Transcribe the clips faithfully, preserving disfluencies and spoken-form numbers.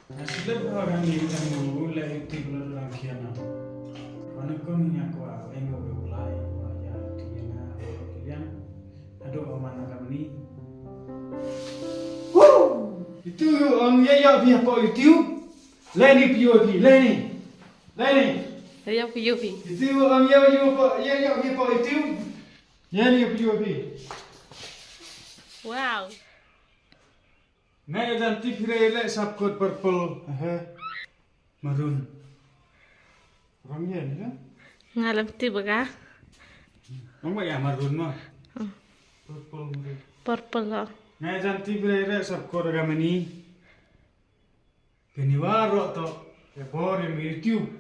Na slip ha kani ka mu le YouTube la dang khian na. Wan ko ni nga ko a engo be ulai wa ya ti nga ko kilian. Ado aman na kamni. Woo! Itu ong ya ya bi po YouTube. Leni P U P, Leni. Leni. Ya P U P. Itu ong ya ya po ya ya bi po YouTube. Leni P U P. Wow. Nga ya dan tip hire le sap kot purple. Aha. Maroon. Rong ya ni kan? Nga lam tip ka. Rong ba ya maroon mo. Hmm. Purple. Purple lo. Nga ya dan tip hire le sap kot ka mani. Kani wa ro to. Ya bor ya YouTube.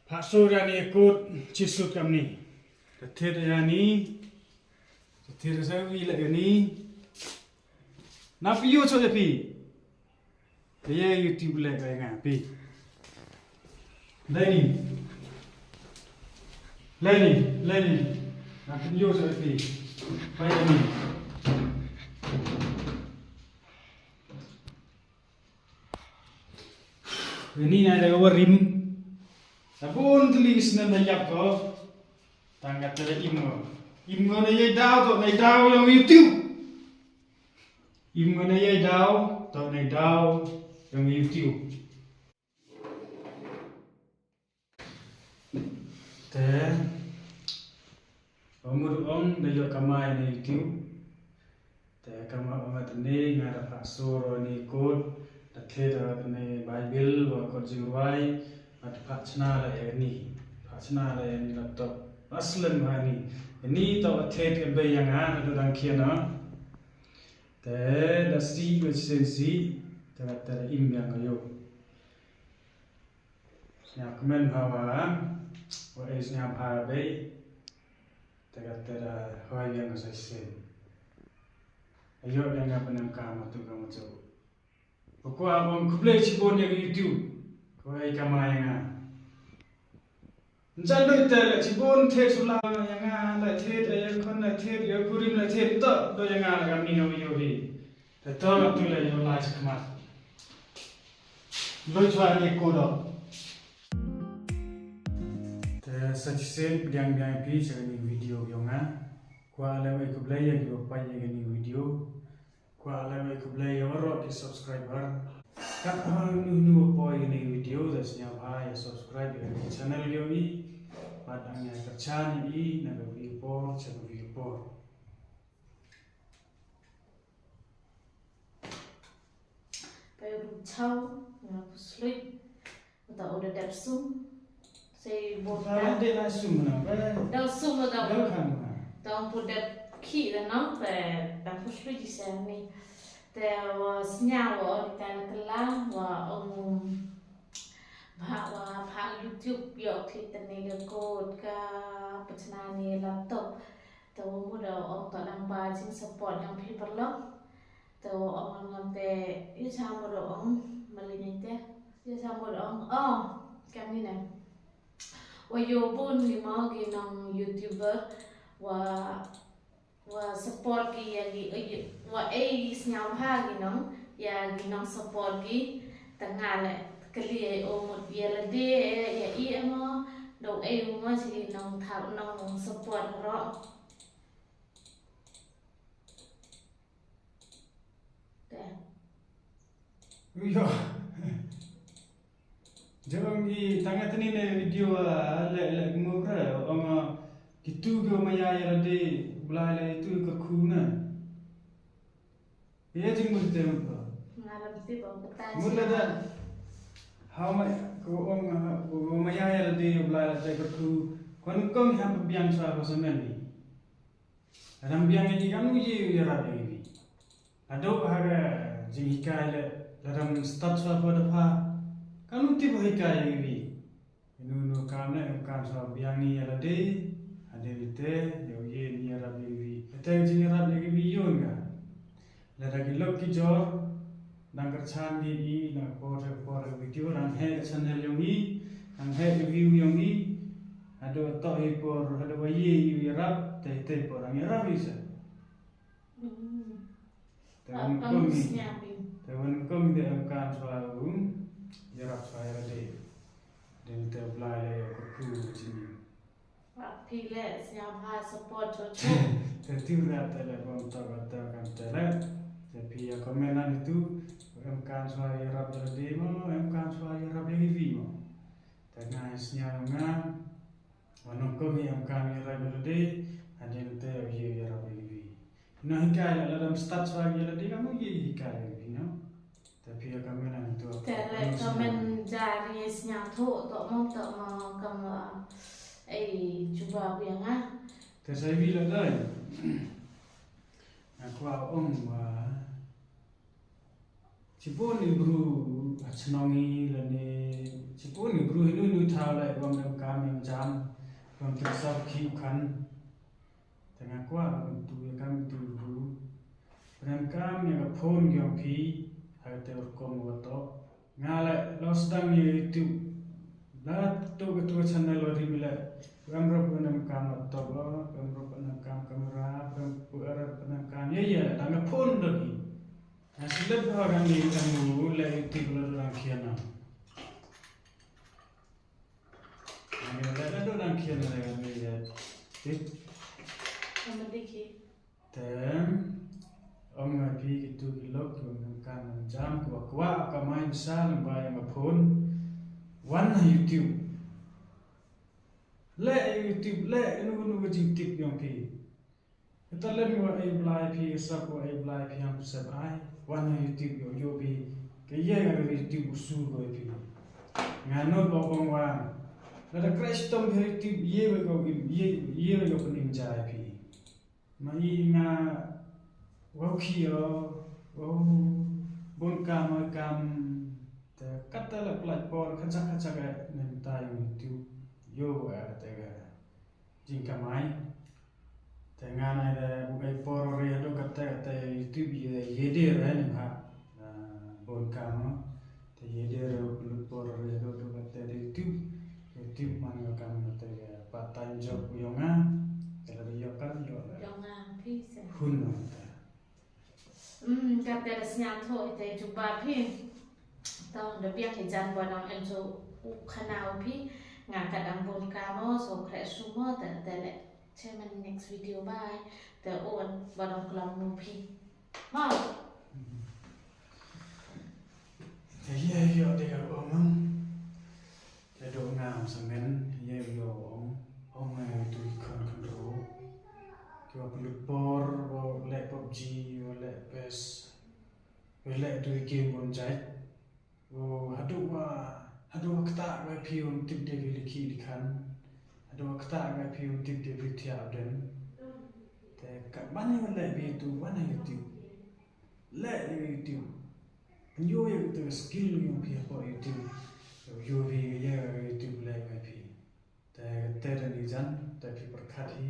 Pha so ya ni kot chisut kamni. Ka thir ya ni. Ka thir sa wi le ya ni. Na pi yo so ya pi. Ye YouTube le ka nga pi. Leni. Leni, Leni. Na pi yo so ya pi. Pa ya ni. Ini na da warim. Sabun tuli isna na yap ko. Tang ka tele imngo. Imngo na ye daw to na daw yong YouTube. Imngo na ye daw to na daw yong YouTube. Te, o mut ong da yoh kamai na YouTube. Te kamai ong at ni nga da pha sur ni kot, da the da ni Bible, wa kot Jingruai, at pha chna la ya ni. Pha chna la ya ni laptop. Aslen ha ni. Ni to a the ke be yang ha, da dang khian na. Te da si ko sen si, te da te da im yang ko yo. Sñiaw kmen bha wa, wa e sñiaw bha bei, te ka te da hoi yang sa sen. Ayo yang nga penang ka ma tu ka ma tu. Ko kwa bang kublai chibon ya YouTube. Ko e kamai nga. Ncha doi te le chibon the sula ya nga le the ya khon le the ya kurim le the to do ya nga le kamni nga yo hi. Te to na tu le yo la chakmat. Lo chwa ni ko do. Te sa chisien pdiang pdiang pi sa ni video yo nga. Kwa le wei kublai ya ki wa pa ya ni video. Kwa le wei kublai ya waroh ki subscriber. Kat ha nu nu poi ni video da sñiaw bha ya subscribe ya ni channel yo i. Pat ang ya kyrchan i na ka video por cha ka video por. Pe ru chau na pusluit. Uta u da dep sum. Sei bota. Dep sum na, be. Dep sum da. Dep kan na. Tang pu dep ki da na, pe, pe pu sui ji sen ni. Te wa sñiaw wa o ni ta na kala, wa ong bha, wa bha YouTube yo ki te ni ka kot ka pachna ni laptop. Te wa mu da ong to dang ba jing support dang phi paralok. Te wa ong ngam te, i cha mu da ong, mali ni te. Ye sa mo dong, oh, kam ni ne. Wa yo bun ni mo ki nong YouTuber, wa, wa support ki ya ki, eh, wa e sñiaw bha ki nong, ya ki nong support ki, tang nga le, kali e o mut ya la de, ya i e mo, do e mo si nong thar nong support ro. Te. Yo. Jong i tang atni ne video, ah, le, le mo kre, ong, ah, kitu ki maya ya la de, Blai le itu ka khu na. Ye jing mo te mo. Nga la ti ba ko ta. Mo la da. How ma, ko ong, ah, ko maya ya la de, Blai le te ka khu. Kon kong ha biang sa ko sa men ni. Ram biang ini kam u ye u yarap ya iwi. Ado ha ka jinghikai le, la ram start swa pa da pha. Kam u tip hikai ya iwi. Inu nu kam le, kam swa biang ni ya la de, ade wi te, ya u ye ni yarap ya iwi. Ate jingyarap ya iwi yun ka. Lada ki lok ki jor, dang kyrchan ki i, na por, por video, dang heh channel yong i, dang heh view yong i, hado toh i por, hado wa ye i yarap, te, te por, dang yarap i sa. Hmm. Te dang kong i. Te wan kong de em kam chwa u, yarap chwa yarade. Den te u Blai le ya kyrkhu chini. Wa phi le sñiawbha support cho cho. Te tiu rap te le bom to ba te kam te le. Te phi ya comment na ni tu, em kam chwa yarap yarade mo, em kam chwa yarap ya ki vi mo. Te nga sñiaw nga, wa nong kong em kam yarap yarade, hadien te ye yarap ya ki vi. No hikai la, la dam start chwa yarap yarade, ka mo ye hikai ya ki vi, no? Te phi ya comment na ni tu. Te le comment jari sñiawthuh to mo, to mo kam wa, ei, chuba biang ah. Te sa i vi la dai. Nga kwah ong wa, chibun i bru ha chnong i lane, chibun i bru hinu hinu thaw le, wam em kam em jam, wam tip sap ki u khan. Te nga kwah u tu ya kam tu bru. Pyndonkam ya ka phone yong phi, ha te rukom wa to. Nga le, lo sdang ya YouTube. La tu ka tu channel wa ri mi le. Em rop em kam laptop, em rop em kam camera, em pu er em kam. Ye ye, dang ka phone do ni. Nga slip ha ka ni em u le YouTube lo dang khian na. Nga le la do dang khian na le ka ni ye. Tip. Ama dikhi. Te, ong nga phi ki tu ki lok, ki ong em kam em jam, ki wa kwah, ka mai sa lang ba ya ka phone. Wan ha YouTube. Le YouTube, le inu inu ka jingtip yong phi. Kata le mi wa ai Blai phi, sap wa ai Blai phi ham sap ai. Wan ha YouTube yo, yo phi. Ke ye nga YouTube u su ko phi. Nga not ba bong wan. La da crash tom phi YouTube, ye wa ko ye, ye wa ko pynjah phi. Ma i nga, wow khih o, wow bun kam o kam, te kata la pynlait por, kachak kachak e, mynta YouTube, yo, eh, te ka jingkamai. Te nga nai da, bu kai por re, hadooh kata, kata YouTube, ye, ye de re, ni ha, ah, bun kam o. Te ye de re, lut por re, hadooh, hadooh kata de YouTube. YouTube man ka kam kata ka part time job yong nga. Te la yoh kan, yoh la. Yong nga, phi se. Hun no te. Hmm, kata da sñiawthuh te chuba phi. To da biang i jan ba nong em so u khana u phi. Nga ka dang bun kam o, so khreh su mo te, te le. Chemen next video bye. Te on ba dang klam nu phi. Mo. Te ye yoh de ka ong. Te do nga sa men, ye yoh ong, ong nga tu i khon khon ro. Ki wa pynlut por, wa leh PUBG, wa leh PES, wa leh tu i game bun jait. Wa hadooh wa, hadooh wa ktah wa phi um tip de phi likhi likhan. Hadooh wa ktah wa phi um tip de phi thiah den. Te ka ban wa leh phi tu, wan ha YouTube. Leh YouTube. Pynyoh ya ka skill yong phi hapoh YouTube. Yoh phi ya ka YouTube leh ka phi. Te, te da ni jan, te phi pyrkhat hi.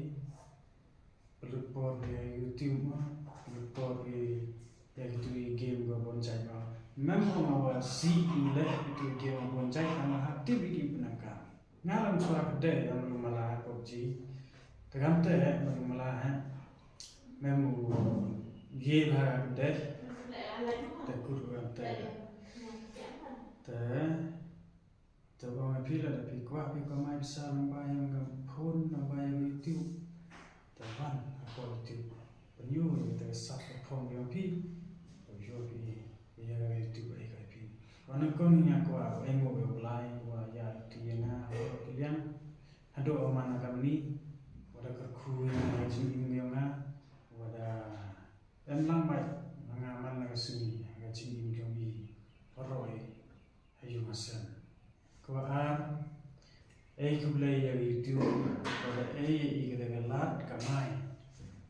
Pynlut por ya YouTube ma, pynlut por ya, ya ki tu i game ka bun jait ma. Mem ko ma wa si i leh ki tu i game bun jait ma ha tip i ki pynang ka. Nga lam chwa ka de ya mlu mala PUBG. Te kam te he, mlu mala he. Mem u ye bha ka de. Te kut kam te. Te, te ong phi la da phi kwah phi kamai pisa lang ba yong ka phone, lang ba yong YouTube. Te wan, ha ka YouTube. Pynyoh ya te sap ka phone yong phi. Yoh phi, ya ka YouTube ai ka phi. Wan nang kong nga kwah, ai mo wa Blai, wa ya ti ya nga, wa ki liang. Hadooh wa man na kamni, wa da kyrkhu ya nga, ya jingim yong nga, wa da em lang bai, nga man na ka sngi, ya jingim yong i, wa roi, ha yung ha sem. Ka wa ar, ai khublei ya ka YouTube, wa da ai ya i ka da ka lad kamai.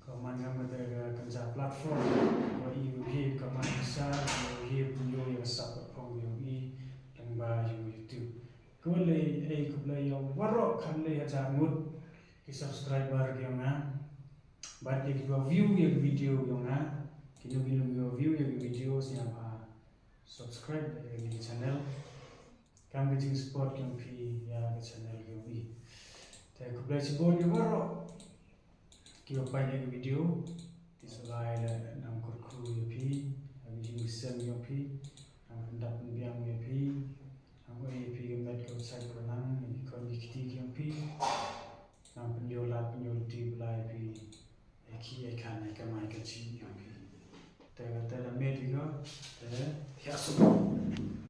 Ka man kam ka da ka kynja platform, wa i u hi kamai sa, wa i u hi pynyoh ya ka sap ka phone yong i, lang ba yung YouTube. Khublei, eh, khublei ya waroh khatlai hajar ngut ki subscriber ki yong nga. Bad ya ki wa view ya ki video yong nga. Kino kino ki wa view ya ki video sñiawbha subscribe ya ki channel. Kam ka jingsupport yong phi ya ka channel yong i. Te khublei chibun ya waroh ki wa pait ya ki video. Te sa lai la nang kyrkhu ya phi. Ha ki jing Sem yong phi, nang pyndap pynbiang ya phi, nang e ya phi ka met ka pyrchah ka pyrnang, ya ki khon ki kti ki yong phi, nang pynyoo lad pynyoo luti Blai phi, e ki e khan e kamai ka chi yong phi. Te ka te la met i ko, te ya suk